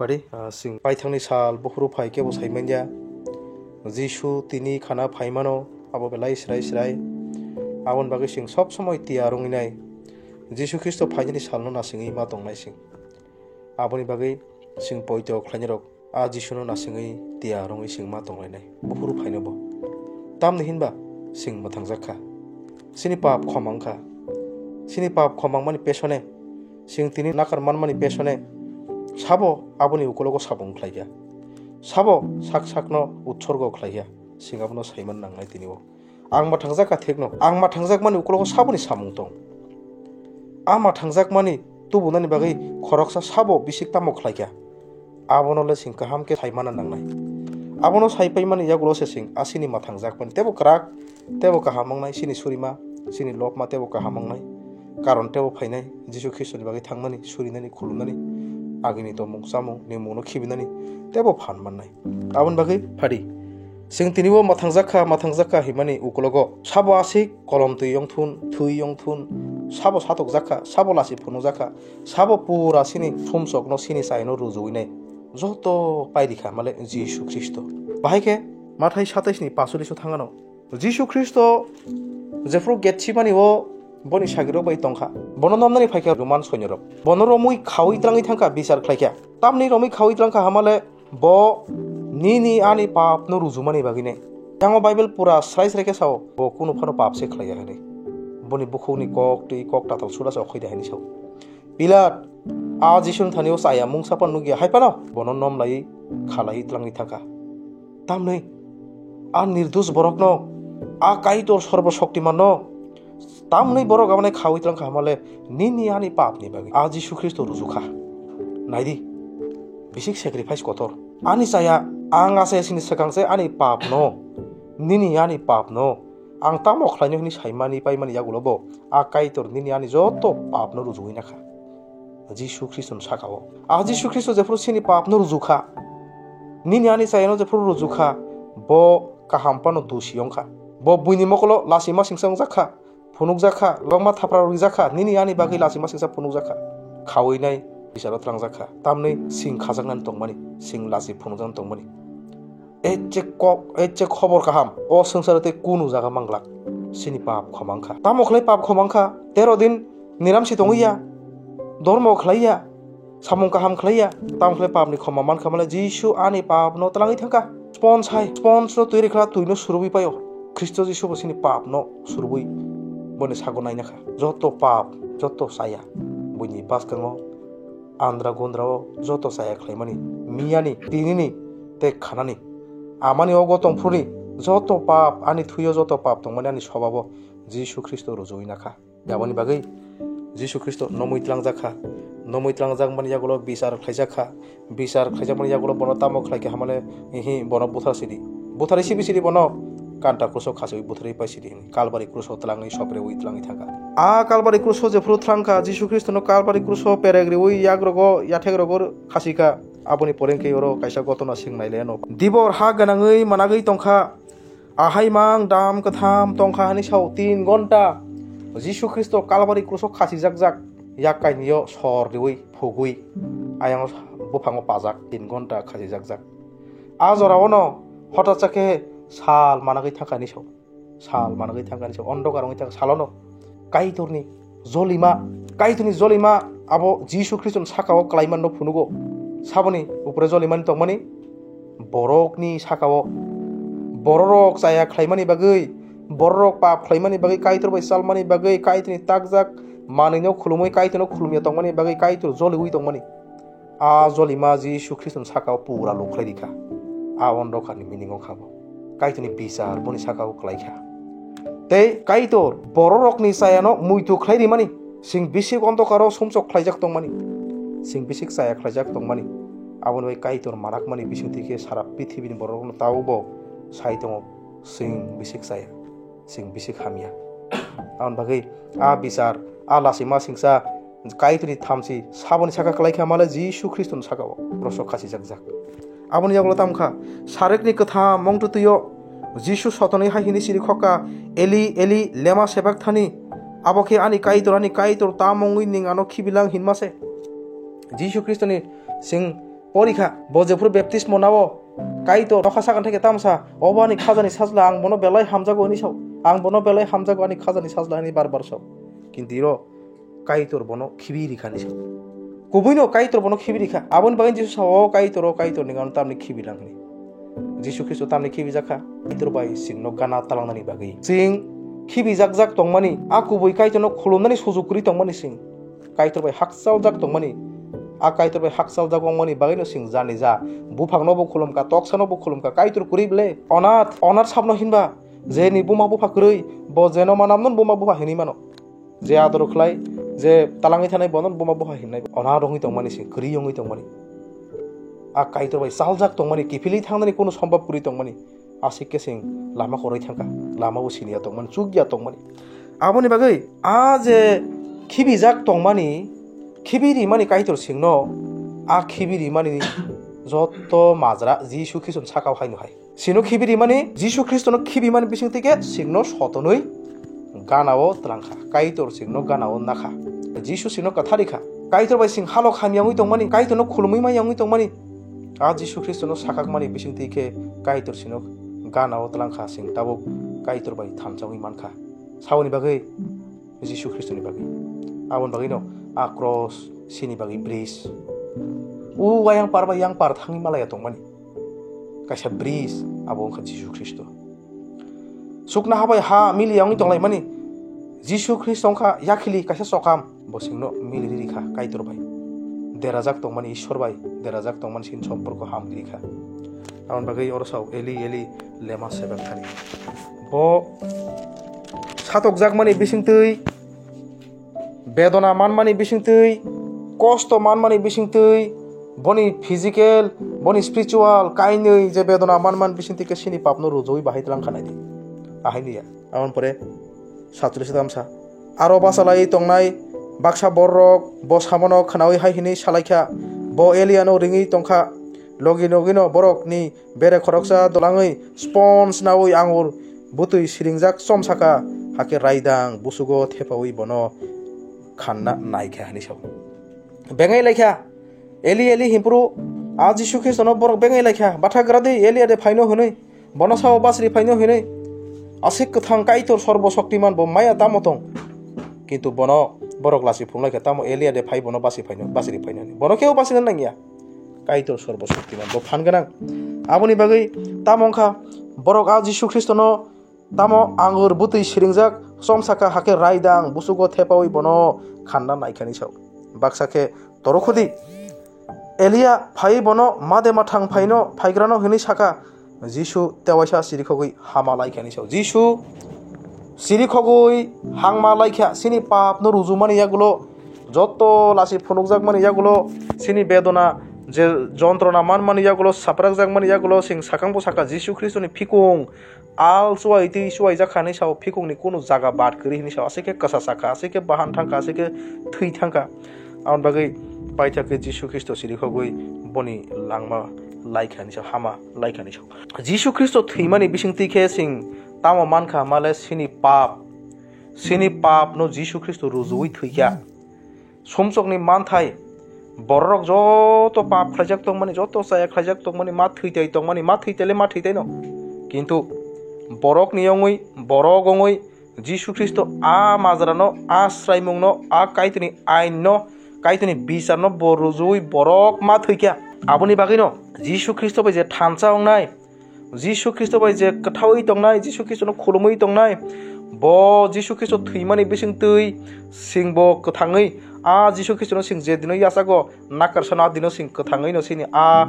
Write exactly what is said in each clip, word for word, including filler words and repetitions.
Pari, ah, sing paithangni sal buphuru phai kebo saimanya. Jisu tini khana phaimano, abo belai srai srai. Aboni bagwi sing sob somoi tiyar wngwi nai. Jisu Khristo phainani salno nasingwi ma tongnai sing. Aboni bagwi sing poito khlainai rok a Jisuno nasingwi tiyar wngwi sing ma tonglainai. Buphuru phaino bo. Tamni hinba sing mwthangjak kha. Sini pap khomang kha. Sini pap khomangmani pesone, sing tini nakar manmani pesone, sabo aboni ukulogo sabung khlai kha. Sabo sak sakno utsorgo khlai kha. Sing abono saiman nangnai tini o. Ang mwthangjak kha thekno. Ang mwthangjak mani ukulogo saboni samung tong. A mwthangjak mani tubunani bagwi khoroksa sabo bisik tamo khlai kha. Abono le sing kaham khe saimana nangnai. Abono saipaimani yagulo se sing asini mwthangjak mani tebo kwrak, tebo kaham wngnai sini surima, sini lobma tebo kaham wngnai. Karon tebo phainai, Jisu Khristoni bagwi thangmani, surinani, khulumnani, agini tongmung chamung, nimungno khibinani tebo phan mannai. Aboni bagwi phadi. Sing tinibo mwthangjak kha, mwthangjak kha himani ukulogo sabo asik kolom twi yongthun, thwi yongthun, sabo satokjak kha, sabo lasi phunukjak kha, sabo pura sini sumsokno sini chaino rujuwi nai. Joto pairi kha male Jisu Khristo. Bahai khe Mathai satais ni pasolis o thangano. Jisu Khristo jephru Getsemani o boni sagirok bai tongkha. Bono nomnani phaikha Roman soinyorok. Bono romwi khawi twlangwi thangkha, bichar khlaikha. Tamni romwi khawi twlangkha hamale bo nini ani papno rujumani bagwinai. Yango Bible pura srai srai khe sao, bo kunu phano pap se khlaiya hwnwi. Boni bukhukni kok twi kok tatal suda se okhoi da hwnwi sao. Pilat a Jisuni thani o chaya mungsa phano nukya, hai phano bono nom laiwi khalaiwi twlangwi thangkha. Tamni a nirdosh borokno, a Kaitor Sorbo Shoktimanno tamni borok aboni khawi twlangkha hamale nini ani papni bagwi a Jisu Khristo rujukha. Naidi, bisik sacrifice kotor. Ani chaya ang asayasini swkang se ani papno, nini ani papno ang tamo khlainai hwnwi saimani paimani yagulo bo a Kaitor nini ani joto papno rujuwi nakha. Jisu Khristoni saka o. A Jisu Khristo jephru sini papno rujukha, nini ani chayano jephru rujukha, bo kaham phano dusi wngkha. Bo buini mokolo lachima singsa wngjak kha, phunukjak kha, longma thapra rwjak kha, nini ani bagwi lachima singsa phunukjak kha. Khawi nai bicharo twlangjak kha. Tamni sing khajaknani tongmani, sing lachi phunukjaknani tongmani. Ecche kok, ecche khobor kaham. O swngcharo tei kunu jaga manglak. Sini pap khomang kha. Tamo khlai pap khomang kha? Tero din niram si tongwi ya. Dormo khlai ya. Samung kaham khlai ya. Tamo khlai papni khoma man kha male Jisu ani papno twlangwi thang kha. Sponge hai, sponge no twi rwkha, twi no surubwi paio. Khristo Jisu bo sini papno surubwi boni sago naina kha. Joto pap, joto chaya buini bwskango andra gundra o joto chaya khlaimani, miyani, tinini tei khanani, amani ogo tongphuruni joto pap, ani thwio joto pap tongmani ani sobabo Jisu Khristo rujui nakha. Aboni bagwi Jisu Khristo nomwi tlangjak kha, nomwi tlangjak mani yagulo bichar khlaijak kha, bichar khlaijakmani yagulo bono tamo khlai kha hamale, ihi, bono buthar sidi. Buthar sibi sidi bono kanta kruso khasiwi butharwi pai sidi hini. Kalbari kruso tlangwi sopre wi tlangwi thangkha. A Kalbari kruso jephru thlangkha, Jisu Khristono Kalbari kruso perek riwi yagrogo, yathegrogo khasika. Aboni porengke oro kaisa gotona sing naileno. Dibor ha gwnangwi managwi tongkha. Ahai mang dam kwtham tongkha hwnwi sao, tin gonta Jisu Khristo Kalbari kruso khasijakjak, yak kainwio sor riwi phugwi ayang buphango pajak, tin gonta khasijakjak. A jorao no hotatsa khe sal managwi thangkha hwnwi sao, sal managwi thangkha hwnwi sao, ondokar wngwi thangkha salono. Kaitorni jolima, Kaitorni jolima abo Jisu Khristoni sakao klaimanno phunugo. Saboni upre jolimani tongmani borokni sakao, bororok chaya khlaimani bagwi, bororok pap khlaimani bagwi, Kaitor bai chalmani bagwi, Kaitorni takjak manwino khulumwi Kaitorno khulumya tongmani bagwi Kaitor joliwi tongmani. A jolima Jisu Khristoni sakao pura luk khlai rikha. A ondokar ni meaning o kha bo. Kaitorni bichar boni sakao klai kha. Tei Kaitor bororokni chayano muitu khlai rimani, sing bisik ondokaro sumsok khlaijak tongmani, sing bisik chaya khlaijak tongmani. Aboni bai Kaitor manakmani bisingtwi khe sara pithibini bororokno tabukbo sai tongo, sing bisik chaya, sing bisik hamya. Aboni bagwi a bichar, a lachima singsa Kaitorni thamchi saboni saka kwlai kha male Jisu Khristoni sakao rosok khasijakjak. Aboni yagulo tamo kha, Sarekni kwtham mongtwtwio Jisu sotonwi hai hwnwi siri khokha, "Eli, Eli, lema sabakthani?" Abo khe, "Ani Kaitor, ani Kaitor, tamo wngwi nwng ano khibilang hinma se?" Jisu Khristoni sing Porikha, bo jephuru baptismo nao, Kaitor nokha sakani theke tamsa, "Obo ani khajani sajla, ang bono belai hamjago," hwnwi sao. "Ang bono belai hamjago, ani khajani sajla," hwnwi bar bar sao. Kintu iro Kaitor bono khibi rikha hwnwi sao. Kubuino Kaitor bono khibi rikha. Aboni bagwi Jisu sao, "O Kaitor, o Kaitor, nwng ano tamni khibi lang?" hwnwi. Jisu Khristo tamni khibi jakha? Kaitor bai chwngno gana talangnani bagwi. Chwng khibi jak jak tongmani, a kubui Kaitorno khulumnani sujuk kwrwi tongmani chwng. Kaitor bai hakchal jak tongmani, a Kaitor bai hakchal jak wngmani bagwino chwng jani ja. Buphangno bo khulumkha, toksano bo khulumkha, Kaitor kwrwi ble. Onath, onath sabno hinba, jeni buma bupha kwrwi, bo jeno manamno buma bupha hinwi mano. Je ador khlai, je talangwi thanai bono buma bupha hinnai. Onath wngwi tongmani chwng, kwrwi wngwi tongmani. A Kaitor bai chaljak tongmani, kiphilwi thangnani kunu sombab kwrwi tongmani. Aswk khe chwng lama kwrwi thangkha, lama bo siniya tongmani, chukya tongmani. Aboni bagwi a je khibijak tongmani, khibi rimani Kaitor chwngno, a khibi rimani jotto majra Jisu Khristo saka o haino hai. Chwngno khibi rimani, Jisu Khristono khibimani bising twi khe chwngno sotonwi ganao twlangkha, Kaitor chwngno ganao nakha. Jisu chwngno kwthar rikha. Kaitor bai chwng halok hamya wngwi tongmani, Kaitorno khulumwi manya wngwi tongmani. A Jisu Khristono sakhakmani bising twi khe Kaitor chwngno ganao twlangkha, chwng tabuk Kaitor bai thansa wngwi mankha. Saboni bagwi? Jisu Khristoni bagwi. Aboni bagwino a cross chini bagwi bridge. O ayang par bai yang par thangwi malaya tongmani kaisa bridge, abo wngkha Jisu Khristo. Sukna ha bai ha miliya wngwi tonglaimani Jisu Khristo wngkha yakhili kaisa chokam, bo chwngno mili rikha Kaitor bai. Derajak tongmani Ishwar bai, derajak tongmani chini somporko hamwi rikha. Aboni bagwi oro sao, "Eli, Eli, lema sabakthani?" Bo satokjakmani bisingtwi, bedona manmani bisingtwi, kosto manmani bisingtwi, boni physical, boni spiritual, kainwi je bedona manmani bisingtwi khe chini papno rujui bahai twlang khanai di. Ahai niya. Aboni pore satcholish tamsa. Aro bachalai tongnai baksa bororok bo samono khnaui hai hwnwi salaikha, "Bo Eliano ringwi tongkha." Logi logino borokni bere khoroksa dolangwi sponge naui angur bwtwi siringjak chomsakha, hakhe raidang busugo thepaui bono khanna naikha hwnwi sao. Bengai laikha, "Eli, Eli," himpuru a Jisu Khristono borok bengai laikha, "Bathagra di, Elia de phaino," hwnwi. Bono sao, "Basri phaino," hwnwi. Aswk kwthang Kaitor Sorbo Shoktiman bo maya tamo tong? Kintu bono borok lachi phunglai kha, tamo Elia de phai bono basi phaino, basri phaino hwnwi. Bono kebo basina nangya. Kaitor Sorbo Shoktiman bo phan gwnang. Aboni bagwi tamo wngkha, borok a Jisu Khristono tamo angur bwtwi siringjak chomsakha, hakhe raidang busugo thepaui bono khanna naikha hwnwi sao. Baksa khe torokhodi Elia phai bono made mathang phaino, phaigrano hwnwi sakha, Jisu tewaisa chirikhogwi hama laikha hwnwi sao. Jisu chirikhogwi hangma laikha, chini papno rujumani yagulo, jotto lachi phunukjakmani yagulo, chini bedona je jontrona manmani yagulo, saprakjakmani yagulo, chwng sakangbo sakha Jisu Khristoni phikung al chuai twi chuaijak kha hwnwi sao, phikungni kunu jaga bad kwrwi hwnwi sao, aswk khe kwsa sakha, aswk khe bahan thangkha, aswk khe thwi thangkha. Aboni bagwi paithak khe Jisu Khristo chirikhogwi boni langma laikha hwnwi sao, hama laikha hwnwi sao. Jisu Khristo thwimani bisingtwi khe chwng tamo mankha hwnmale chini pap, chini papno Jisu Khristo rujuui thwikha. Sumsokni manthai, bororok joto pap khlaijak tongmani, joto chaya khlaijak tongmani, ma thwitai tongmani, ma thwitai le ma thwitaino. Kintu borokni wngwi, borok wngwi Jisu Khristo a majrano, a sraimungno, a Kaitorni ainno, Kaitorni bicharno bo rujuui borok ma thwikha. Aboni bagwino Jisu Khristo bai je thansa wngnai, Jisu Khristo bai je kwthaui tongnai, Jisu Khristono khulumui tongnai, bo Jisu Khristo thwimani bisingtwi chwngbo kwthangwi, a Jisu Khristono chwng je dino yachago nakarsano, a dino chwng kwthangwino chini a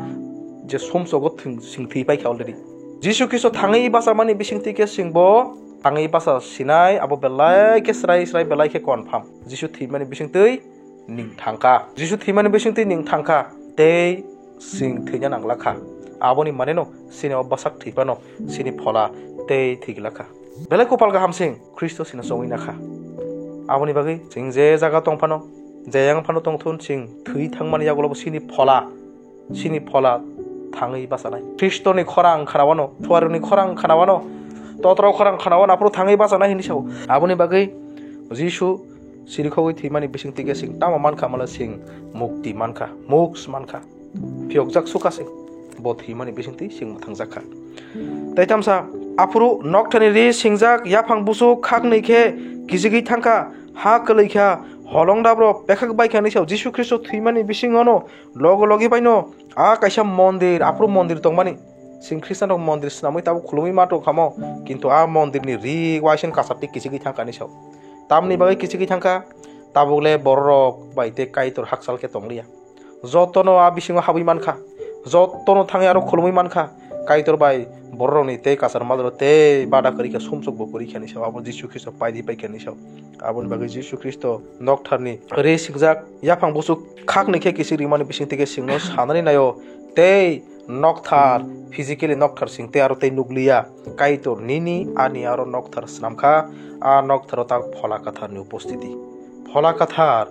je sumsogo thwng-, chwng thwi paikha already. Jisu Khristo thangwi bachamani bisingtwi khe chwngbo thangwi bacha sinai, abo belai khe srai srai, belai khe confirm. Jisu thwimani bisingtwi nwng thangkha. Jisu thwimani bisingtwi nwng thangkha, tei chwng thwina nanglakha. Aboni maneno chini o bwsak thwi phano chini phola tei thwi glakha. Belai kopal kaham chwng Khristo chwngno chongwi nakha. Aboni bagwi chwng je jaga tong phano, je yang phano tong thun, chwng thwi thangmani yagulobo chini phola, chini phola thangwi bachanai. Khristoni khorang khanawano, phuaroni khorang khanawano, totro khorang khanawano, aphuru thangwi bachanai hinwi sao. Aboni bagwi Jisu chirikhogwi thwimani bisingtwi khe chwng tamo mankha hwnmale chwng mukti mankha, moksha mankha. phiyokjak sukha se, bo thwimani bisingtwi chwng mwthangjak kha. Tei tamsa, aphuru noktharni ri singjak yaphang busu khaknwi khe kichigwi thangkha, ha kwlwi kha, holong dabrok pekhak bai kha hinwi sao. Jisu Khristo thwimani bisingono logi logi baino a kaisa mondir, aphuru mondir tongmani. Chwng Khristanrok mondir swnamwi tabuk khulumwi ma tong khamo, kintu a mondirni ri uaising kasartwi kichigwi thangkha hinwi sao. Tamni bagwi kichigwi thangkha, tabukle bororok bai tei Kaitor hakchal khe tongliya. Jotono a bisingo habwi mankha, jotono thangwi aro khulumwi mankha, Kaitor bai bororokni tei kasar majra tei bada kwrwi kha, sumsokbo kwrwi kha hinwi sao, abo Jisu Khristo paidi pai kha hinwi sao. Aboni bagwi Jisu Khristo noktharni ri singjak yaphang busu khaknwi khe kichik rimani bisingtwi khe chwngno sanani naio, tei nokthar, physically nokthar chwng tei aro tei nukliya, Kaitor nini ani aro nokthar swnamkha, a noktharo tak Phola Kwtharni upostiti. Phola Kwthar,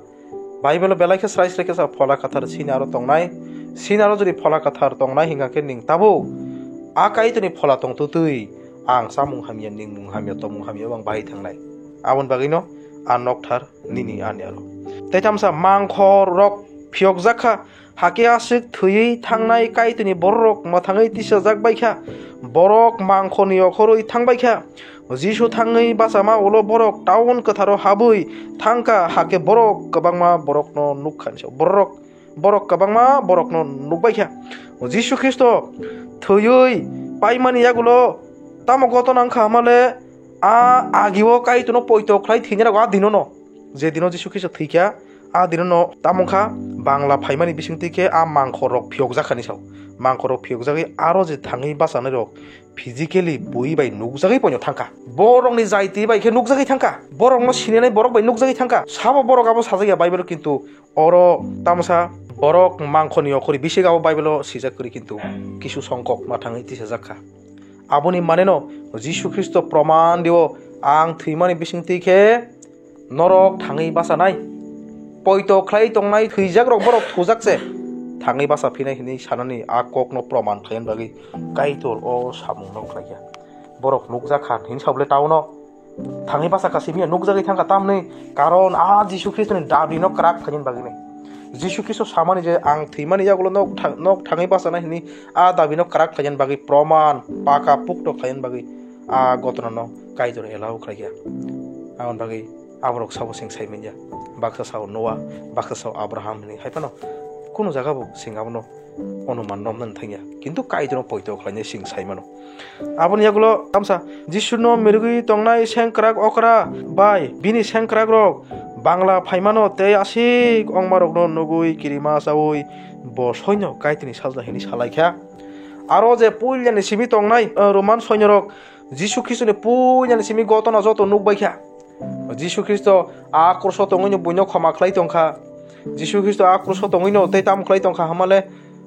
Bible-o belai khe srai srai khe sa, Phola Kwthar chini aro tongnai, chini aro jodi Phola Kwthar tongnai hingkha khe ning tabuk a Kaitorni phola tongtwtwi ang chamung hamya, ningmung hamya, tongmung hamya bo ang bahai thangnai. Aboni bagwino a nokthar nini ani aro. Tei tamsa mangkhorrok phiyokjak kha, hakhe aswk thwiwi thangnai Kaitorni bororok mwthangwi tisajak bai kha. Borok mangkhorni okhorwi thang bai kha. Jisu thangwi bachama ulo borok town kwtharo habwi thang kha, hakhe borok kwbangma borokno nuk kha hinwi sao. Borok, borok kwbangma borokno nuk bai kha. Jisu Khristo thwiwi paimani yagulo tamo gotona wng kha hwnmale, a agio Kaitorno poito khlai thwinairok a dinono, je dino Jisu Khristo thwikha, a dinono tamo wngkha, Bangla phaimani bisingtwi khe a mangkhorrok phiyokjak kha hinwi sao. Mangkhorrok phiyokjagwi aro je thangwi bachanairok physically bui bai nukjagwi poino thangkha. Borokni jaiti bai khe nukjagwi thangkha. Borokno sinanai borok bai nukjagwi thangkha. Sabo borok abo sajak ya Bible, kintu oro tamsa borok mangkhorni okhorwi bisik abo Bible-o sijak kwrwi, kintu kisu songkok ma thangwi tisajak kha. Aboni maneno Jisu Khristo proman dio, ang thwimani bisingtwi khe norok thangwi bachanai. Poito khlai tongnai thwijakrok borok thujak se, thangwi bacha phinai hinwi sanani a kokno proman khlaina bagwi Kaitor o samungno khlaikha. Borok nukjak kha hinwi sabole town-o thangwi bacha kha simi nukjagwi thangkha, tamni karon a Jisu Khristoni dabino kwrak khlaina bagwino. Jisu Khristo samani je, "Ang thwimani yagulo nok thang-, nok thangwi bachanai," hinwi a dabino kwrak khlaina bagwi proman, paka pukto khlaina bagwi a gotonano Kaitor allow khlaikha. Aboni bagwi aborok sabo chwng saimanya. Baksa sao Noah, baksa sao Abraham hinwi hai phano kunu jaga bo chwng abono onuman romnani thangya. Kintu Kaitorno poito khlainai chwng saimano. Aboni yagulo tamsa Jisuno mirigwi tongnai sengkrak okra bai bini sengkrakrok Bangla phaimano tei aswk ongmarokno nugwi kirima chaui bo soino Kaitorni sajla hinwi salaikha. Aro je puilani simi tongnai, eh, Roman soinorok Jisu Khristoni puilani simi gotona joto nukbaikha. Jisu Khristo a kruso tongwino buino khoma khlai tongkha. Jisu Khristo a kruso tongwino tei tamo khlai tongkha hwnmale,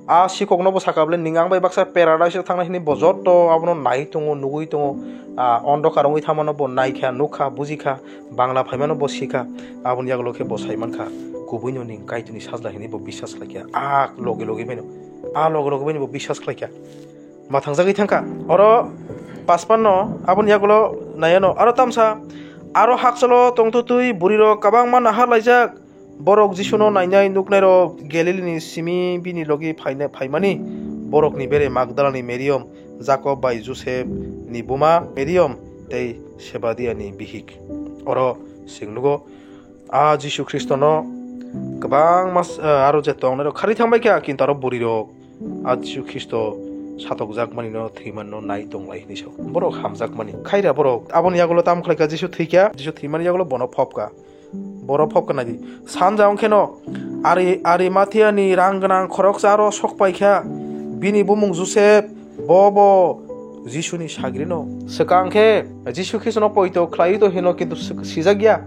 a sikhokno bo sakha bole, "Ning ang bai baksa paradise-o thangnai," hinwi bo joto abono nai tongo, nugwi tongo. A ondokar wngwi thamano bo naikha, nukha, bujikha, Bangla phaimano bo sikha. Aboni yagulo khe bo saimankha, kubuino ning Kaitorni sajla hinwi bo biswas khlaikha. A loge loge baino, a loge loge baino bo biswas khlaikha. Mwthangjagwi thangkha. Oro paspanno aboni yagulo naiano aro tamsa, aro hakchalo tongtwtwi burirok kwbangma nahar laijak. Borok Jisuno nainai nuknairok Galilini simi bini logi phaina-, phaimani borokni bere Magdalani Mariam, Jakob bai Josep ni buma Mariam tei Sebadiani bihik. Oro chwng nugo, a Jisu Khristono kwbangma s-, aro je tongnairok kharwi thangbaikha, kintu aro burirok a Jisu Khristo satokjakmanino thwimanino nai tonglai hinwi sao. Borok hamjakmani. Khaira borok. Aboni yagulo tamo khlaikha, Jisu thwikha, Jisu thwimani yagulo bono phobkha. Borok phobkha naidi. Sanja wngkheno Ari-, Arimathiani rang gwnang khoroksa aro sokpaikha. Bini bumung Josep, bo bo Jisuni sagrino. Swkang khe Jisu Khristono poito khlaiwi to hino, kintu sik-, sijakya.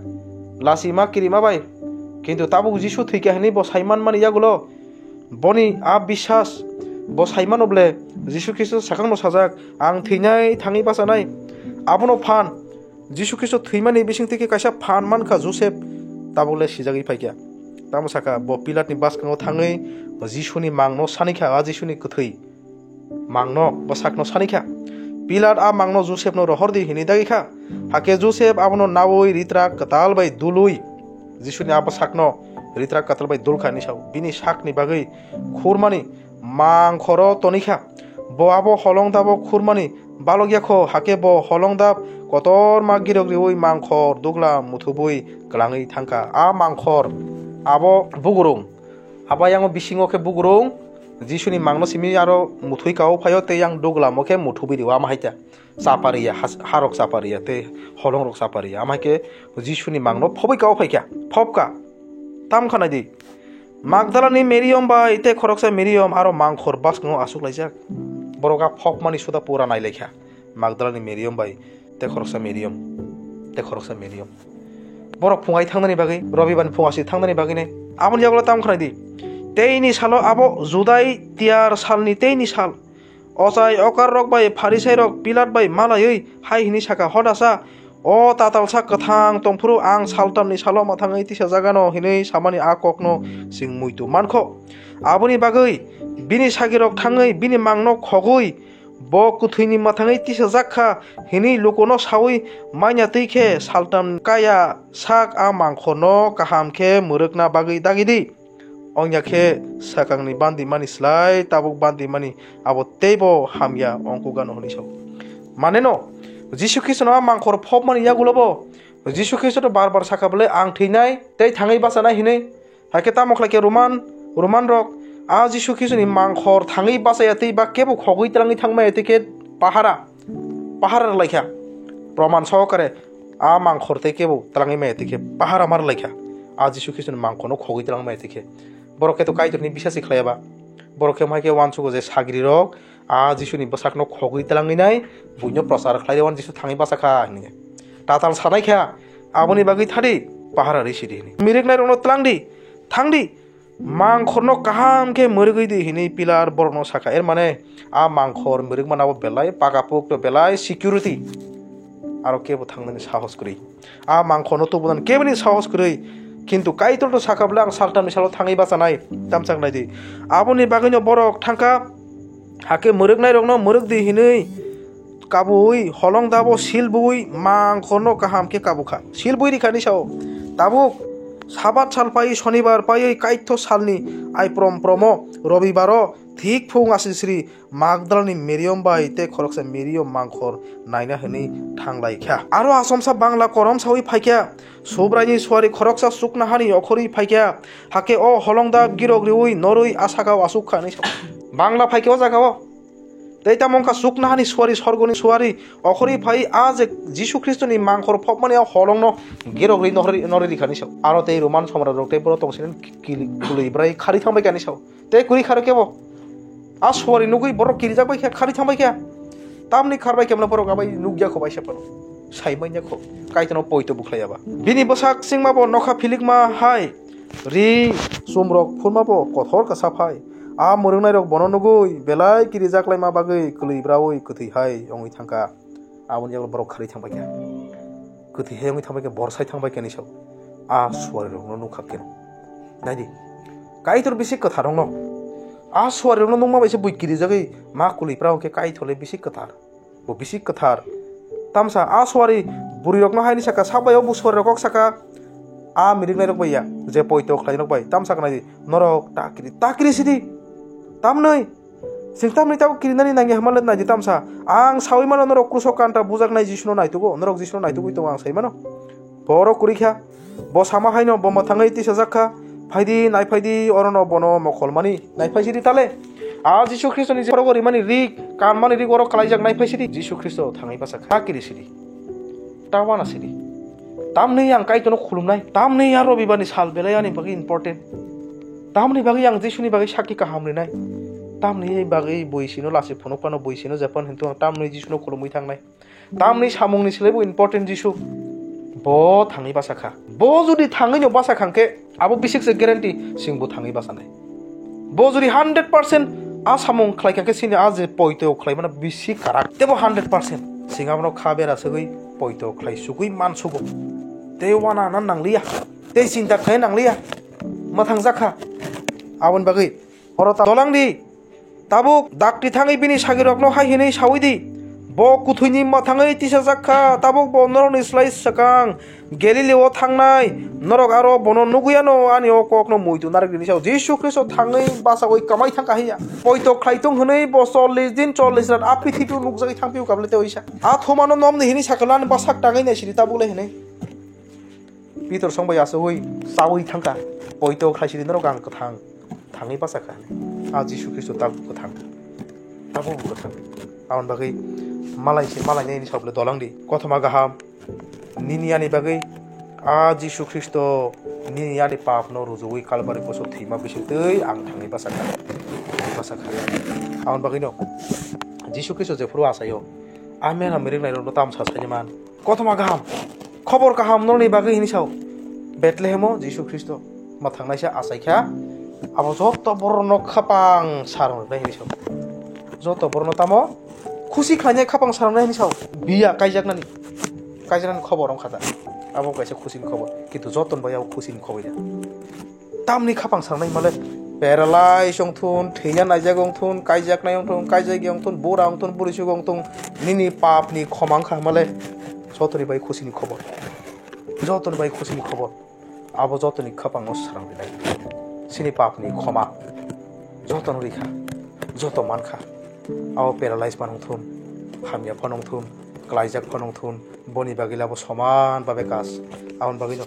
Lachima kirima bai. Kintu tabuk Jisu thwikha hinwi bo saimanmani yagulo. Boni a biswas bo saimano ble, Jisu Khristo sakangno sajak, "Ang thwinai thangwi bachanai." Abono phan, Jisu Khristo thwimani bisingtwi khe kaisa phan mankha Josep, tabukle sijagwi phaikha. Tamo sakha, bo Pilatni bwskango thangwi Jisuni mangno sanikha, a Jisuni kwthwi mangno, bwsakno sanikha. Pilat a mangno Josepno rohordi hinwi dagikha. Hakhe Josep abono naui ritrak kwtal bai dului Jisuni a bwsakno ritrak kwtal bai dulkha hinwi sao. Bini sakni bagwi khurmani mangkhoro tonikha. Bo abo holongdabo khurmani balokya kho, hakhe bo holongdab kotorma girok riui mangkhor dugla muthubui kwlangwi thangkha. A mangkhor abo bugurung, abo yango bisingo khe bugurung, Jisuni mangno simi aro muthwi kao phaio tei yang duglamo khe muthubui rio ama haita. Chapariya, has-, harok chapariya, tei holongrok chapariya. Ama hai khe Jisuni mangno phobwi kao phaikha, phobkha. Tam khanai di. Magdalani Miriam bai tei khoroksa Miriam aro mangkhor bwskango achuk laijak. Borok a phobmani suda pura nai laikha. Magdalani Miriam bai tei khoroksa Miriam, tei khoroksa Miriam. Borok phungai thangnani bagwi, Robibarni phung asi thangnani bagwi nai. Aboni yagulo tam khanai di. Teini salo abo Judai tiyar salni teini sal. Ochai okar rok bai Pharisai rok Pilat bai malaiwi hai hwnwi sakha, "Hodasa, o tatalsa kwthang tongphuru ang saltamni salo mwthangwi tisajagano," hwnwi samani a kokno chwng muitu mankho. Aboni bagwi bini sagirok thangwi bini mangno khogwi, "Bo kwthwini mwthangwi tisajak kha," hwnwi lukuno saui manya twi khe saltam kaya sak a mangkhorno kaham khe mwrwkna bagwi dagidi. Ongya khe swkangni bandimani slai tabuk bandimani abo teibo hamya ongkukgano hwnwi sao. Maneno, Jisu Khristono a mangkhor phobmani yagulobo Jisu Khristo to bar bar sakha bwle, "Ang thwinai tei thangwi bachanai," hwnwi. Hai khe tamo khlai khe Roman, Roman rok a Jisu Khristoni mangkhor thangwi bachaya tei ba kebo khogwi twlangwi thang maya tei khe pahara, pahara rwlai kha. Proman sohokare a mangkhor tei kebo twlangwi maya tei khe pahara ma rwlai kha. A Jisu Khristoni mangkhorno khogwi twlang maya tei khe. Borok khe to Kaitorni bisasi khlai ya ba. Borok khe mai khe uansugo je sagri rok a Jisuni bwsakno khogwi twlangwi nai, buino prochar khlai rw Jisu thangwi bacha kha hwnwi. Tatal sanai kha, aboni bagwi thadi, pahara rwi sidi hwnwi. Miriknairokno twlang di, thang di, mangkhorno kaham khe mwrwgwi di hwnwi Pilat borokno sakha. Er mane, a mangkhor mwrwkmano abo belai pakapuk to belai security. Aro kebo thangnani sahos kwrwi. A mangkhorno tubunani keboni sahos kwrwi. Kintu Kaitorno sakha bwle, "Ang saltamni salo thangwi bachanai," tamchak nai di. Aboni bagwino borok thangkha, hakhe mwrwknairokno mwrwk di hwnwi kabui holong dabo sil bui mangkhorno kaham khe kabukha. Sil bui rikha ni sao. Tabuk Sabat sal pai, Sonibar paiwi kaitho salni aiprom promo Robibaro thik phung asisri Magdalani Miriam bai tei khoroksa Miriam mangkhor naina hwnwi thang lai kha. Aro asomsa bangla korom saui phai kha. Subraini suari khoroksa chuknohani okhorwi phai kha. Hakhe o holongda girok riui norwi a sakao asuk kha hwnwi sa-, bangla phai kha o jagao. Tei tamo wngkha chuknohani suari, sorgoni suari okhorwi phai a je Jisu Khristoni mangkhor phobmani a holongno girok ri norwi, norwi rikha hwnwi sa-, aro tei Roman somrok rok tei borok tongsinani kili-, kwlwi bwrai kharwi thang bai kha hwnwi sa-, tei kwrwi kha rw khe bo. A suari nugwi borok kirijak bai khe kharwi thang bai khe. Tamni khar bai khe mano borok abai nukya kho bai se phano. Sai manya kho. Kaitorno poito bukhlai aba. Bini bwsak chingma bo nokha philikma hai. Ri chumrok phunma bo kothor kasa phai. A mwrwknairok bono nugwi belai kirijak laima bagwi kwlwi braui kwthwi hai wngwi thangkha. Aboni yagulo borok kharwi thang bai kha. Kwthwi hai wngwi thang bai kha, borsai thang bai kha ni sao. A suari rokno nukha khe. Nai di. Kaitor bisi kwthar rokno. A suari rokno nukma bai se bui kirijagwi ma kwlwi pra hwnkhe Kaitor le bisi kwthar. Bo bisi kwthar. Tamsa a suari bwrwi rokno haini saka, sabai o bo suari rok kok saka. A miriknai rok bai ya. Je poito khlai rok bai. Tamsa khnai di. Norok ta kiri, ta kiri sidi. Tamnwi. Chwng tamni tabuk kirinani nangya hwnma le naidi tamsa. Ang saui mano norok kruso kanta bujaknai Jisuno naitugo, norok Jisuno naitugwi tongo ang sai mano. Borok kwrwi kha, bo sama haino bo mwthangwi tisajak kha. Phaidi, naiphaidi, orono bono mokolmani. Naiphai sidi tale. A Jisu Khristoni je borok rimani rik, kanmani rik oro kalaijak naiphai sidi. Jisu Khristo thangwi bachakha. Ta kiri sidi. Ta wana sidi. Tamni ang Kaitorno khulumnai. Tamni a Robibarni sal belai ani bagwi important. Tamni bagwi ang Jisuni bagwi sakhi kaham rinai. Tamni bagwi bui sino lasi phunuk phano bui sino jephon hintu ang tamni Jisuno khulumwi thangnai. Tamni samungni slai bo important Jisu. Bo thangwi bachakha. Bo jodi thangwi no bachakha hwnkhe abo bisik se guarantee sing bo thangwi bachanai. Bo jodi hundred percent a samung khlai kha khe sini a je poito khlai mano bisi karak. Tebo hundred percent sing abono kha bera sugwi poito khlai sugwi man sugo. Tei wana na nangliya. Tei chinta khlai nangliya. Mwthang jakha. Aboni bagwi oro ta dolang di. Tabuk dakti thangwi bini sagirokno hai hwnwi saui di, Bo kuthwini mwthangwi tisajak kha, tabuk bo norokni slai swkang Galileo thangnai, norok aro bono nugwi ano ani o kokno muitu narwk rini sao. Jisu Khristo thangwi bachagwi kamai thang kha hiya. Poito khlai tong hwnwi bo chollish din, chollish rat a pithibio nukjagwi thangphio kabla tei oisa. A thumano nomni hini sakala ani bwsak tangwi naisidi tabuk le hwnwi. Pitor songbai asugwi chaui thangkha, "Poito khlaisidi norok ang kwthang thangwi bachakha," hwnwi. A Jisu Khristo tabuk kwthang, tabuk bo kwthang. Aboni bagwi malai se malai nini sabole dolang di. Kothoma gaham, nini ani bagwi a Jisu Khristo nini ani papno rujuwi Kalbari koso thwima bisingtwi ang thangwi bachakha, thangwi bachakha. Aboni bagwino Jisu Khristo jephuru achaio, a mela mirik nairokno tamsa saini man. Kothoma gaham, khobor kaham norokni bagwi hini sao. Bethlehemo Jisu Khristo mwthangnaisa achaikha, abo joto borokno khapang sarong rwnai hini sao. Joto borokno tamo khusi khlainai khapang sarong rwnai hini sao. Biya kaijaknani, kaijaknani khobor wngkha da. Abo kaisa khusini khobor, kintu jotoni bagwi abo khusini khobor ya. Tamni khapang sarnai male, paralyze wngthun, thwina naijak wngthun, kaijaknai wngthun, kaijakya wngthun, bura wngthun, burisuk wngthun, nini papni khoma wngkha male, jotoni bai khusini khobor, jotoni bai khusini khobor. Abo jotoni khapangno sarang rinai, chini papni khoma jotono rikha, joto mankha. Abo paralyze phano wngthun, hamya phano wngthun, klaijak phano wngthun, boni bagwi labo soman babe kas. Aboni bagwino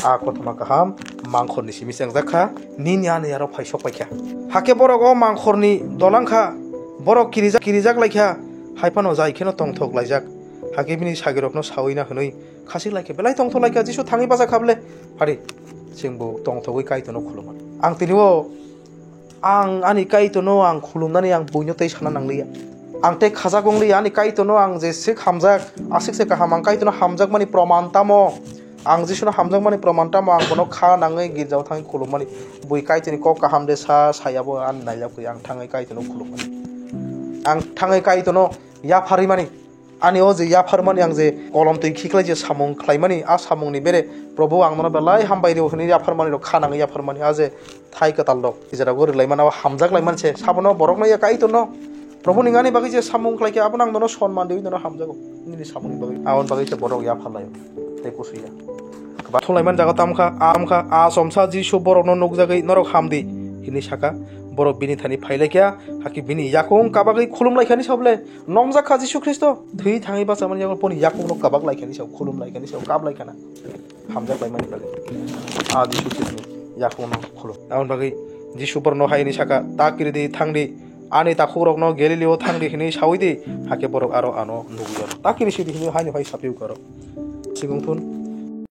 a kothoma kaham mangkhorni simi chengjak kha, nini ani aro phai sok paikha. Hakhe borok o mangkhorni dolang kha, borok kirijak, kirijak lai kha, hai phano jai kheno tongthok laijak. Hakhe bini sagirokno saui na hwnwi khasik lai kha, belai tongthok lai kha, Jisu thangwi bachak kha bwle. Phari, chwngbo tongthogwi Kaitorno khulumani. Ang tini o Ang ani Kaitorno ang khulumnani ang buino tei sana nangliya. Ang tei khajak wngliya, ani Kaitorno ang jeswk hamjak, aswk se kaham, ang Kaitorno hamjakmani proman tamo? Ang Jisuno hamjakmani proman tamo? Ang bono kha nangwi girjao thangwi khulummani. Bui Kaitorni kok kaham de sa, sayabo ani nailabwi ang thangwi Kaitorno khulummani. Ang thangwi Kaitorno yapharwi mani. Ani o je yapharmani ang je kolom twi khiklai je samung khlaimani, a samungni bere Probhu ang nono belai hambai rw hwnwi yapharmani rok kha nangwi yapharmani, a je thai kwtal rok ijara gori laimani abo hamjak laimani se sabono borokno ya Kaitorno. Probhu ning ani bagwi je samung khlaikha abono ang nono sonman riwi nono hamjago nini samungni bagwi, aboni bagwi se borok yaphar laio tei kusuya. Bathum laimani jaga tamkha, amkha, a somsa Jisu borokno nukjagwi norok hamdi hwnwi saka, borok bini thani phailaikha, hakhe bini yakung kabagwi khulumlaikhani soble. Nongjak kha Jisu Khristo, thwi thangwi bachamani yago boni yakungno kabak lai kani sao, khulum lai kani sao, kap lai kana. Hamjak lai mani bagwi. A Jisu Khristoni yakungno khulum. Aboni bagwi Jisu borokno hai hwnwi saka, "Ta kiri di, thang di, ani takhukrokno Galileo thang di," hwnwi saui di, hakhe borok aro ano nugwi aro. Ta kiri si di hwnwi haino hai sapi ukaro. Sigungthun,